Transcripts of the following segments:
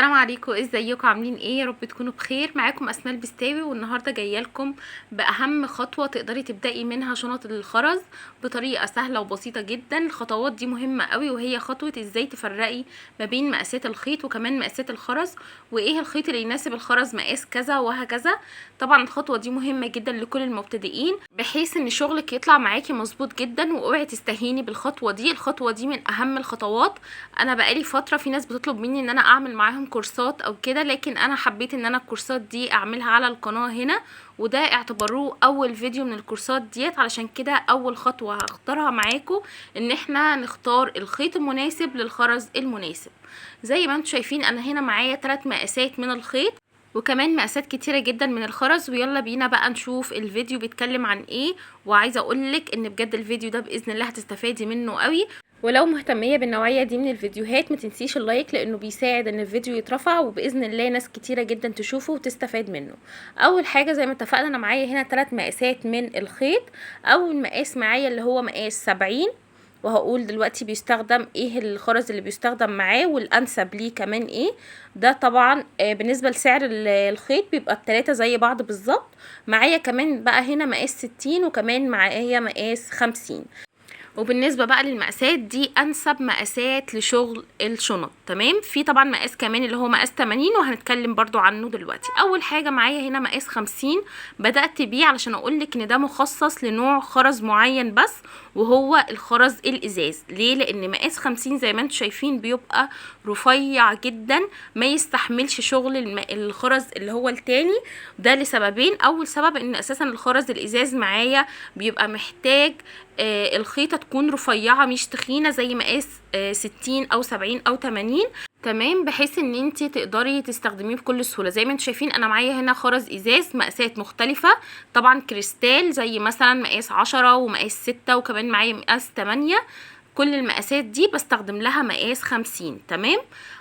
السلام عليكم، ازيكم؟ عاملين ايه؟ يا رب تكونوا بخير. معاكم اسماء البستاوي، والنهارده جاية لكم باهم خطوة تقدري تبداي منها شنط الخرز بطريقة سهلة وبسيطة جدا. الخطوات دي مهمة قوي، وهي خطوة ازاي تفرقي ما بين مقاسات الخيط وكمان مقاسات الخرز، وايه الخيط اللي يناسب الخرز مقاس كذا وهكذا. طبعا الخطوة دي مهمة جدا لكل المبتدئين، بحيث ان شغلك يطلع معاكي مظبوط جدا، واوعي تستهيني بالخطوه دي. الخطوة دي من اهم الخطوات. انا بقالي فترة في ناس بتطلب مني ان انا اعمل معاهم كورسات او كده، لكن انا حبيت ان انا الكورسات دي اعملها على القناة هنا، وده اعتبروه اول فيديو من الكورسات ديت. علشان كده اول خطوة هختارها معاكم ان احنا نختار الخيط المناسب للخرز المناسب. زي ما انتم شايفين انا هنا معايا 3 مقاسات من الخيط وكمان مقاسات كتيرة جدا من الخرز، ويلا بينا بقى نشوف الفيديو بيتكلم عن ايه. وعايزة اقولك ان بجد الفيديو ده بإذن الله هتستفادي منه قوي، ولو مهتمية بالنوعية دي من الفيديوهات ما تنسيش ال like، لانه بيساعد ان الفيديو يترفع وبإذن الله ناس كتيرة جدا تشوفه وتستفاد منه. اول حاجة زي ما اتفقنا انا معايا هنا 3 مقاسات من الخيط. اول مقاس معايا اللي هو مقاس 70، وهقول دلوقتي بيستخدم ايه الخرز اللي بيستخدم معاه والانسب ليه كمان ايه. ده طبعا بالنسبة لسعر الخيط بيبقى التلاتة زي بعض بالظبط. معايا كمان بقى هنا مقاس 60، وكمان معايا مقاس 50. وبالنسبة بقى للمقاسات دي انسب مقاسات لشغل الشنط، تمام. في طبعا مقاس كمان اللي هو مقاس 80، وهنتكلم برضو عنه دلوقتي. اول حاجة معايا هنا مقاس 50، بدأت بيه علشان اقولك ان ده مخصص لنوع خرز معين بس، وهو الخرز الازاز. ليه؟ لان مقاس 50 زي ما انتم شايفين بيبقى رفيع جدا، ما يستحملش شغل الخرز اللي هو التاني ده، لسببين. اول سبب ان اساسا الخرز الازاز معايا بيبقى محتاج الخيطة تكون رفيعة مش تخينة زي مقاس 60 او 70 او 80، تمام، بحيث ان انتي تقدري تستخدميه بكل سهولة. زي ما انتم شايفين انا معايا هنا خرز ازاز مقاسات مختلفة، طبعا كريستال زي مثلا مقاس 10 ومقاس 6، وكمان معايا مقاس 8. كل المقاسات دي بستخدم لها مقاس 50، تمام،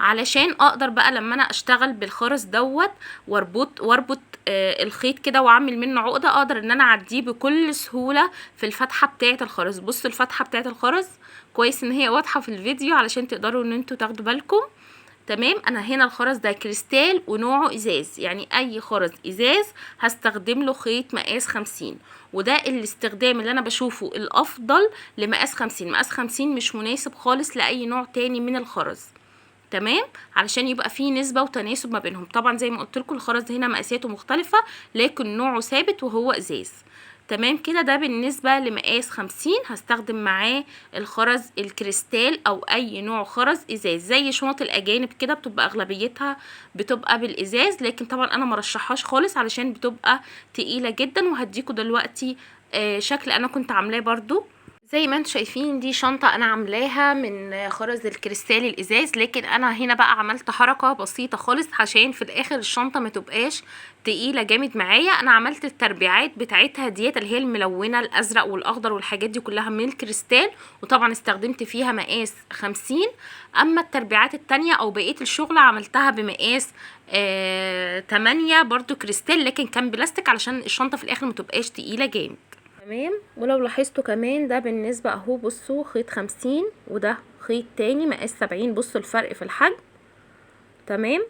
علشان اقدر بقى لما انا اشتغل بالخرز دوت واربط الخيط كده واعمل منه عقدة، اقدر ان انا اعديه بكل سهولة في الفتحة بتاعة الخرز. بصوا الفتحة بتاعة الخرز كويس ان هي واضحة في الفيديو علشان تقدروا ان انتوا تاخدوا بالكم، تمام. انا هنا الخرز ده كريستال ونوعه ازاز، يعني اي خرز ازاز هستخدم له خيط مقاس 50، وده الاستخدام اللي انا بشوفه الافضل لمقاس 50. مقاس 50 مش مناسب خالص لاي نوع تاني من الخرز، تمام، علشان يبقى فيه نسبة وتناسب ما بينهم. طبعا زي ما قلت لكم الخرز هنا مقاساته مختلفة لكن نوعه ثابت وهو ازاز، تمام كده. ده بالنسبة لمقاس 50 هستخدم معاه الخرز الكريستال او اي نوع خرز ازاز، زي شنط الاجانب كده بتبقى اغلبيتها بتبقى بالازاز، لكن طبعا انا مرشحهاش خالص علشان بتبقى تقيلة جدا. وهديكوا دلوقتي شكل انا كنت عاملاه برضو. زي ما انتم شايفين دي شنطة انا عاملاها من خرز الكريستال الازاز، لكن انا هنا بقى عملت حركة بسيطة خالص عشان في الاخر الشنطة ما تبقاش تقيلة جامد معايا. انا عملت التربيعات بتاعتها ديت اللي هي الملونة الازرق والاخضر والحاجات دي كلها من الكريستال، وطبعا استخدمت فيها مقاس 50. اما التربيعات التانية او بقية الشغل عملتها بمقاس 8 برضو كريستال، لكن كان بلاستيك علشان الشنطة في الاخر ما تبقاش تقيلة جامد، تمام. ولو لاحظتوا كمان ده بالنسبة اهو، بصوا خيط 50 وده خيط تاني مقاس 70، بصوا الفرق في الحجم، تمام.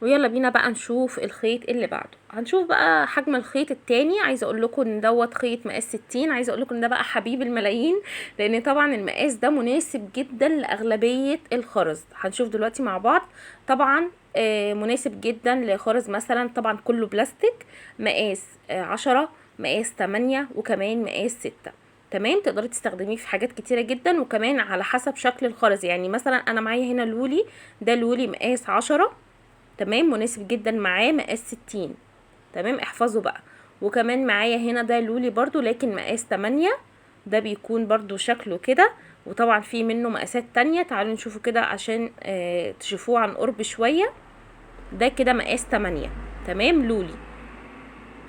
ويلا بينا بقى نشوف الخيط اللي بعده. هنشوف بقى حجم الخيط التاني. عايزه اقول لكم ان دوت خيط مقاس 60، عايزه اقول لكم ان ده بقى حبيب الملايين، لان طبعا المقاس ده مناسب جدا لاغلبيه الخرز. هنشوف دلوقتي مع بعض. طبعا مناسب جدا لخرز مثلا، طبعا كله بلاستيك، مقاس 10، مقاس 8، وكمان مقاس 6، تمام. تقدري تستخدميه في حاجات كتيرة جدا، وكمان على حسب شكل الخرز. يعني مثلا انا معايا هنا لولي، ده لولي مقاس 10، تمام، مناسب جدا معاه مقاس 60، تمام، احفظوا بقى. وكمان معايا هنا ده لولي برضو لكن مقاس 8، ده بيكون برضو شكله كده، وطبعا في منه مقاسات تانية. تعالوا نشوفه كده عشان تشوفوه عن قرب شوية. ده كده مقاس 8، تمام، لولي.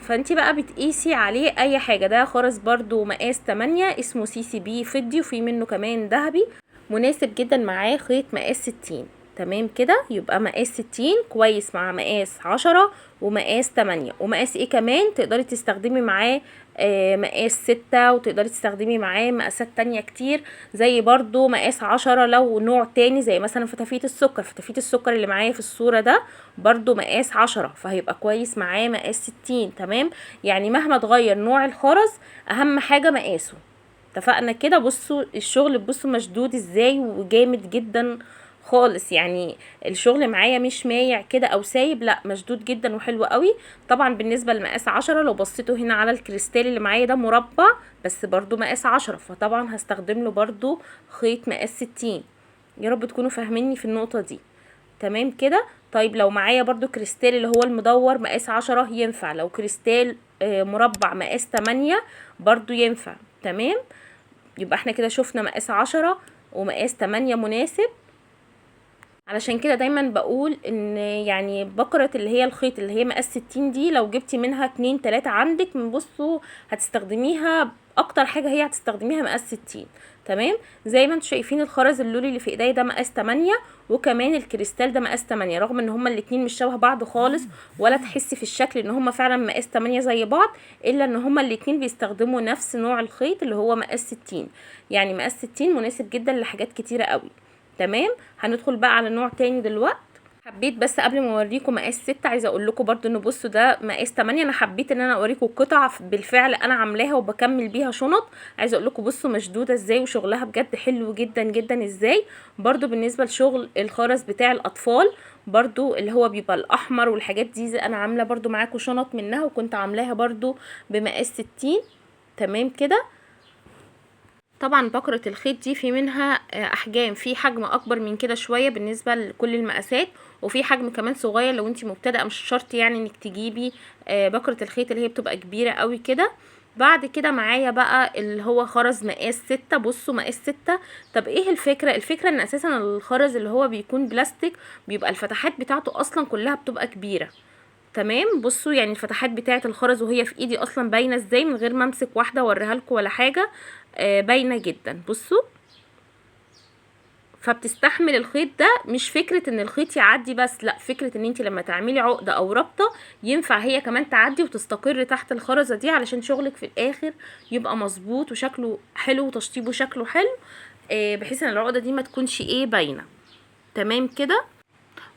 فانتي بقى بتقيسي عليه اي حاجة. ده خرز برضو مقاس 8 اسمه CCB فضي، وفي منه كمان ذهبي، مناسب جدا معاه خيط مقاس 60. تمام كده، يبقى مقاس 60 كويس مع مقاس 10 ومقاس 8. ومقاس ايه كمان تقدري تستخدمي معاه؟ مقاس 6، وتقدري تستخدمي معاه مقاسات تانية كتير، زي برضو مقاس 10 لو نوع تاني، زي مثلا فتافيت السكر. فتافيت السكر اللي معايا في الصورة ده برضو مقاس 10، فهيبقى كويس معاه مقاس 60. تمام، يعني مهما تغير نوع الخرز اهم حاجة مقاسه. اتفقنا كده؟ بصوا الشغل، بصوا مشدود ازاي وجامد جدا خالص، يعني الشغل معايا مش مايع كده او سايب، لا مشدود جدا وحلو قوي. طبعا بالنسبة لمقاس 10 لو بصيتوا هنا على الكريستال اللي معايا ده مربع، بس برضو مقاس 10، فطبعا هستخدم له برضو خيط مقاس 60. يا رب تكونوا فاهميني في النقطة دي. تمام كده. طيب لو معايا برضو كريستال اللي هو المدور مقاس 10 ينفع، لو كريستال مربع مقاس 8 برضو ينفع. تمام، يبقى احنا كده شفنا مقاس 10 ومقاس 8 مناسب. علشان كده دايما بقول ان يعني بكرة اللي هي الخيط اللي هي مقاس 60 دي لو جبتي منها 2 3 عندك، بصوا هتستخدميها اكتر حاجة، هي هتستخدميها مقاس 60. تمام، زي ما انتم شايفين الخرز اللولي اللي في ايديا ده مقاس 8، وكمان الكريستال ده مقاس 8، رغم ان هما الاتنين مش شبه بعض خالص، ولا تحسي في الشكل ان هما فعلا مقاس 8 زي بعض، الا ان هما الاتنين بيستخدموا نفس نوع الخيط اللي هو مقاس 60. يعني مقاس 60 مناسب جدا لحاجات كتيرة قوي. تمام، هندخل بقى على نوع تاني دلوقتي. حبيت بس قبل ما اوريكم مقاس 6 عايزه اقول لكم برضو ان بصوا ده مقاس 8، انا حبيت ان انا اوريكم قطع بالفعل انا عاملاها وبكمل بيها شنط. عايزه اقول لكم بصوا مشدودة ازاي وشغلها بجد حلو جدا جدا ازاي. برضو بالنسبة لشغل الخرز بتاع الاطفال برضو اللي هو بيبقى الاحمر والحاجات دي، انا عامله برضو معاكم شنط منها، وكنت عاملاها برضو بمقاس 60. تمام كده. طبعا بكرة الخيط دي في منها احجام، في حجم اكبر من كده شوية بالنسبة لكل المقاسات، وفي حجم كمان صغير لو انتي مبتدئة مش شرط يعني انك تجيبي بكرة الخيط اللي هي بتبقى كبيرة قوي كده. بعد كده معايا بقى اللي هو خرز مقاس 6. بصوا مقاس 6. طب ايه الفكرة؟ الفكرة ان اساسا الخرز اللي هو بيكون بلاستيك بيبقى الفتحات بتاعته اصلا كلها بتبقى كبيرة. تمام، بصوا يعني الفتحات بتاعه الخرز وهي في ايدي اصلا باينة ازاي من غير ما امسك واحدة اوريها لكم ولا حاجة، باينة جدا. بصوا فبتستحمل الخيط ده، مش فكرة ان الخيط يعدي بس، لا فكرة ان انت لما تعملي عقده او رابطه ينفع هي كمان تعدي وتستقر تحت الخرزه دي، علشان شغلك في الاخر يبقى مظبوط وشكله حلو وتشطيبه شكله حلو، بحيث ان العقدة دي ما تكونش ايه باينة. تمام كده.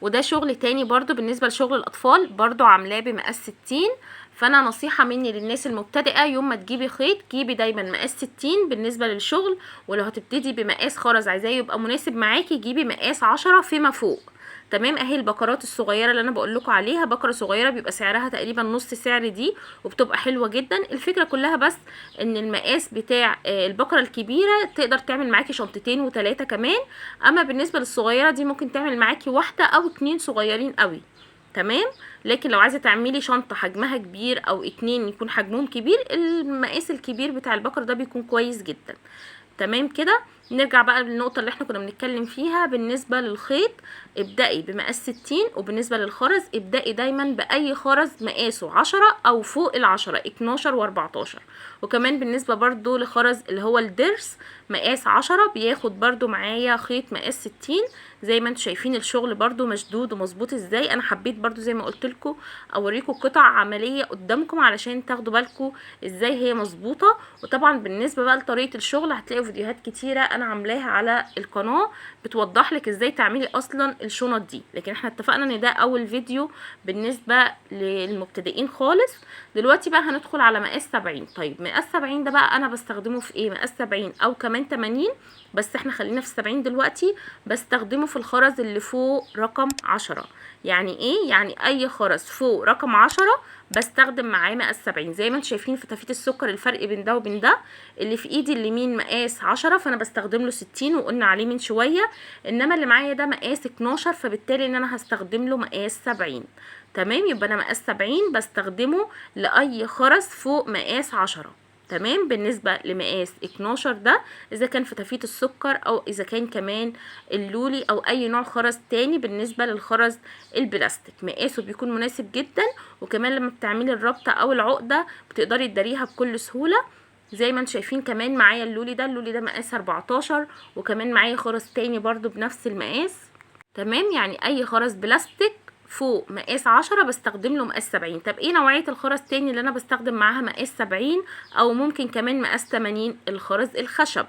وده شغل تاني برضو بالنسبة لشغل الأطفال، برضو عاملاه بمقاس 60. فأنا نصيحة مني للناس المبتدئة، يوم ما تجيبي خيط جيبي دايما مقاس 60 بالنسبة للشغل، ولو هتبتدي بمقاس خرز عايزاه يبقى مناسب معاكي جيبي مقاس 10 فيما فوق. تمام، اهي البكرات الصغيرة اللي انا بقول لكم عليها، بكره صغيرة بيبقى سعرها تقريبا نص سعر دي، وبتبقى حلوة جدا. الفكرة كلها بس ان المقاس بتاع البكرة الكبيرة تقدر تعمل معاكي شنطتين وثلاثة كمان، اما بالنسبة للصغيره دي ممكن تعمل معاكي واحدة او 2 صغيرين قوي. تمام، لكن لو عايزه تعملي شنطه حجمها كبير او 2 يكون حجمهم كبير، المقاس الكبير بتاع البكر ده بيكون كويس جدا. تمام كده. نرجع بقى للنقطة اللي احنا كنا بنتكلم فيها بالنسبة للخيط، ابدأي بمقاس 60، وبالنسبة للخرز ابدأي دايما بأي خرز مقاسه 10 او فوق 10، 12 و14. وكمان بالنسبة برضو لخرز اللي هو الدرس مقاس 10 بياخد برضو معايا خيط مقاس 60. زي ما انتم شايفين الشغل برضو مشدود ومظبوط ازاي. انا حبيت برضو زي ما قلت لكم اوريكم قطع عملية قدامكم علشان تاخدوا بالكم ازاي هي مظبوطة. وطبعا بالنسبة بقى لطريقة الشغل هتلاقوا فيديوهات كتيرة انا عاملاها على القناة بتوضح لك ازاي تعملي اصلا الشنط دي، لكن احنا اتفقنا ان ده اول فيديو بالنسبة للمبتدئين خالص. دلوقتي بقى هندخل على مقاس 70. طيب مقاس 70 ده بقى انا بستخدمه في ايه؟ مقاس 70 او كمان 80، بس احنا خلينا في 70 دلوقتي. بستخدمه في الخرز اللي فوق رقم 10. يعني ايه؟ يعني اي خرز فوق رقم 10 بستخدم معاه مقاس 70. زي ما انتم شايفين في فتافيت السكر الفرق بين ده وبين ده، اللي في ايدي اليمين مقاس 10 فانا بستخدم له 60 وقلنا عليه من شوية، انما اللي معايا ده مقاس 12 فبالتالي ان انا هستخدم له مقاس 70. تمام، يبقى انا مقاس 70 بستخدمه لاي خرز فوق مقاس 10. تمام، بالنسبة لمقاس 12 ده اذا كان فتافيت السكر او اذا كان كمان اللولي او اي نوع خرز تاني. بالنسبة للخرز البلاستيك مقاسه بيكون مناسب جدا، وكمان لما بتعملي الرابطة او العقدة بتقدري تداريها بكل سهولة. زي ما انتم شايفين كمان معايا اللولي ده، اللولي ده مقاس 14، وكمان معايا خرز تاني برضو بنفس المقاس. تمام، يعني اي خرز بلاستيك فوق مقاس 10 بستخدم له مقاس 70. طب ايه نوعية الخرز تاني اللي انا بستخدم معاها مقاس 70 او ممكن كمان مقاس 80؟ الخرز الخشب.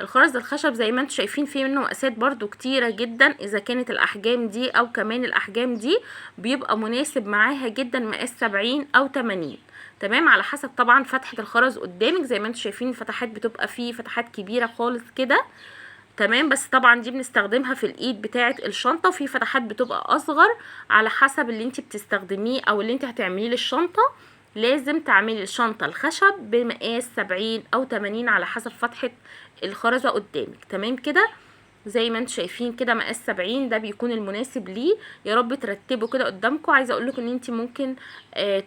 الخرز الخشب زي ما انتم شايفين فيه منه مقاسات برضو كتيرة جدا، اذا كانت الاحجام دي او كمان الاحجام دي بيبقى مناسب معاها جدا مقاس 70 او 80. تمام، على حسب طبعا فتحة الخرز قدامك. زي ما انتم شايفين الفتحات بتبقى فيه فتحات كبيرة خالص كده. تمام، بس طبعا دي بنستخدمها في الايد بتاعه الشنطة، وفي فتحات بتبقى اصغر على حسب اللي انت بتستخدميه او اللي انت هتعمليه للشنطه. لازم تعملي الشنطة الخشب بمقاس 70 او 80 على حسب فتحه الخرزه قدامك. تمام كده، زي ما انتم شايفين كده مقاس 70 ده بيكون المناسب ليه. يا رب ترتبه كده قدامكم. عايزه اقول لكم ان انت ممكن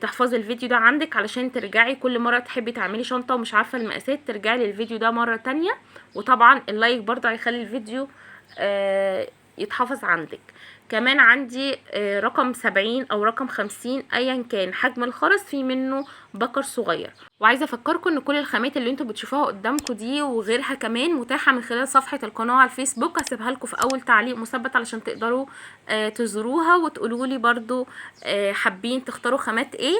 تحفظي الفيديو ده عندك علشان ترجعي كل مرة تحبي تعملي شنطه ومش عارفه المقاسات ترجعي للفيديو ده مرة تانية. وطبعا ال like برضه هيخلي الفيديو يتحفظ عندك. كمان عندي رقم 70 او رقم 50 ايا كان حجم الخرز في منه بكر صغير. وعايزه افكركم ان كل الخامات اللي انتوا بتشوفوها قدامكم دي وغيرها كمان متاحة من خلال صفحة القناة على الفيسبوك، هسيبها لكم في اول تعليق مثبت علشان تقدروا تزوروها وتقولوا لي برضو حابين تختاروا خامات ايه.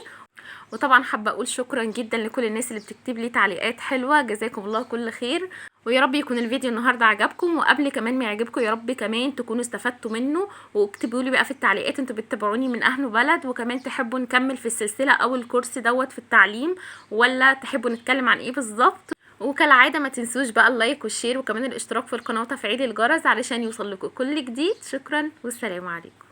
وطبعا حابة اقول شكرا جدا لكل الناس اللي بتكتب لي تعليقات حلوة، جزاكم الله كل خير. ويا رب يكون الفيديو النهارده عجبكم، وقبل كمان ما يعجبكم يا رب كمان تكونوا استفدتوا منه. واكتبوا لي بقى في التعليقات انتوا بتتابعوني من اهل بلد، وكمان تحبوا نكمل في السلسلة او الكورس دوت في التعليم، ولا تحبوا نتكلم عن ايه بالظبط. وكالعادة ما تنسوش بقى ال like وال share وكمان الاشتراك في القناة وتفعيل الجرس علشان يوصل لكم كل جديد. شكرا والسلام عليكم.